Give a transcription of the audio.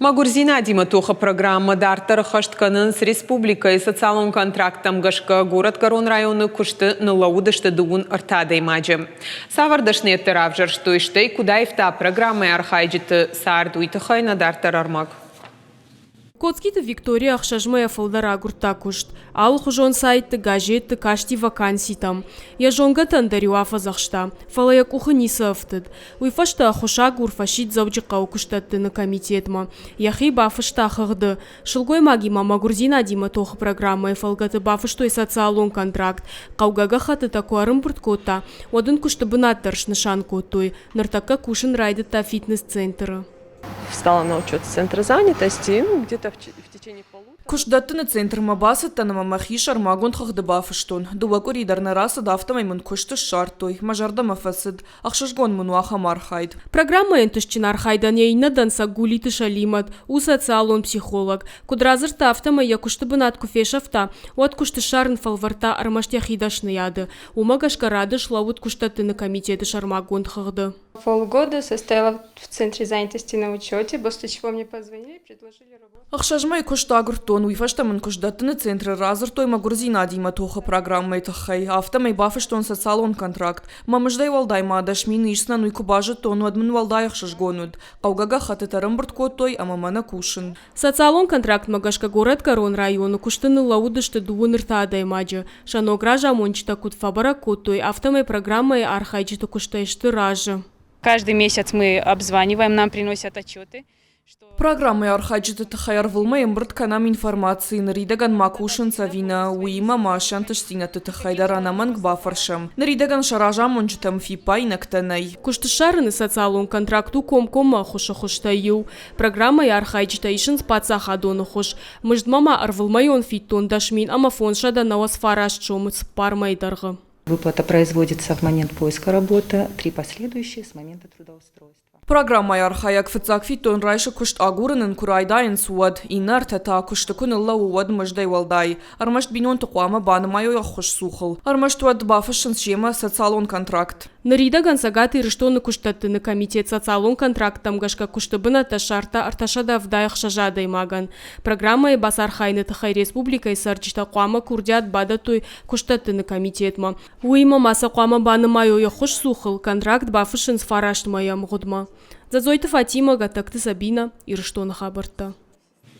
Мӕгуырдзинадимӕ тохы программӕ дарддӕр ӕххӕст кӕнынц республикӕйы социалон контракттӕм гӕсгӕ Горӕтгӕрон районы куысты ныллӕууыдысты 33 адӕймаджы. Цавӕр дӕсныйӕдтӕ равзӕрстой, стӕй куыд аивта программӕйы архайджыты цард, уый тыххӕй нӕ дарддӕр ӕрмӕг. Коцкиты Виктория ӕхсӕз мӕйӕ фылдӕр агуырдта куыст. Алыхуызон сайтты, газетты касти ваканситӕм. Йӕ зонгӕтӕн дӕр-иу афӕдзӕхста, фӕлӕ йӕ къухы ницы ӕфтыд. Уый фӕстӕ ӕххуысагур фӕсидт Дзӕуджыхъӕуы куыстдӕттыны комитетмӕ. Йӕхи бафыста хыгъды. Сылгоймагимӕ мӕгуырдзинадимӕ тохы программӕйы фӕлгӕты бафыстой социалон контракт. Хъӕугӕ гӕххӕттытӕ куы ӕрымбырд кодта, уӕд ын куысты бынат дӕр снысан кодтой. Ныртӕккӕ кусын райдыдта фитнес-центры. Встала на учет центра занятости, ну, где-то в течение полутора. Куыстдӕттыны центрмӕ бацыдтӕн ӕмӕ мӕхи сӕрмагонд хыгъды бафыстон. Дыууӕ къуыри дӕр нӕ рацыд, афтӕмӕй мын куыст ссардтой, мӕ зӕрдӕмӕ фӕцыд. Ӕхсызгон мын у ахӕм архайд. Программӕйы ӕнтыстджын архайдӕн йӕ иннӕ дӕнцӕг Гулиты Сӕлимӕт у социалон психолог. Куыд радзырдта, афтӕмӕй йӕ куысты бынат куы фесӕфта, уӕд куыст ссарын фӕлвӕрдта ӕрмӕст йӕхи дӕсныйады. Уымӕ гӕсгӕ рады слӕууыд куыстдӕттыны комитеты сӕрмагонд хыгъды. Полгода состояла в Центре занятости на учете, после чего мне позвонили и предложили работу. Ӕхсӕз мӕй куыст агуырдтон, уый фӕстӕ мын куыстдӕттыны центры радзырдтой мӕгуырдзинадимӕ тохы программӕйы тыххӕй. Афтӕмӕй бафыстон социалон контракт. Мӕ мыздӕй уӕлдай ма 10 000 исдзынӕн, уый куы базыдтон, уӕд мын уӕлдай ӕхсызгон уыд. Хъӕугӕ гӕххӕттытӕ ӕрӕмбырд кодтой ӕмӕ мӕнӕ кусын. Социалон контрактмӕ гӕсгӕ горӕтгӕрон районы куысты ныллӕууыдысты дыууын ӕртӕ адӕймаджы. Сӕ ног разамонджытӕ куыд фӕбӕрӕг кодтой, афтӕмӕй программӕйы архайджыты куыстӕй сты разы. Каждый месяц мы обзваниваем, нам приносят отчеты. Программӕйы архайджыты тыххӕй ӕрвылмӕй ӕмбырд кӕнӕм информаци, ныридӕгӕн ма кусынц ӕви нӕ, уыимӕ ма сӕ ӕнтыстдзинӕдты тыххӕй дӕр ӕнӕмӕнг бафӕрсӕм. Ныридӕгӕн сӕ разамонджытӕм фиппаинӕгтӕ нӕй. Куыст ссарыны социалон контракт у комкоммӕ ӕххуысы хуызтӕй иу. Программӕйы архайджытӕ исынц паддзахадон ӕххуыс. Мыздмӕ ма ӕрвылмӕйон фиддон 10 059 сомы цыппар мӕйы дӕргъы. Выплата производится в момент поиска работы, три последующие с момента трудоустройства. Программӕйы архайӕг фыццаг фиддон райсы куыст агурын ын куы райдайынц, уӕд. Иннӕ ӕртӕ та куысты куы ныллӕууы, уӕд мыздӕй уӕлдай. Ӕрмӕст бинонты хъуамӕ банымайой ӕххуысцухыл. Ӕрмӕст уӕд бафыссынц семӕ социалон контракт. Ныридӕгӕн Цӕгат Ирыстоны куыстдӕттыны комитет социалон контракттӕм гӕсгӕ куысты бынӕттӕ ссардта 376 адӕймагӕн. Программӕйы бацархайыны тыххӕй республикӕйы цӕрджытӕ хъуамӕ курдиат бадӕттой куыстдӕттыны комитетмӕ. Уыимӕ ма сӕ хъуамӕ банымайой ӕххуысцухыл, контракт бафыссынц фараст мӕйы ӕмгъуыдмӕ. Дзӕдзойты Фатимӕ, Гӕтӕгты Сабинӕ, Ирыстоны хабӕрттӕ.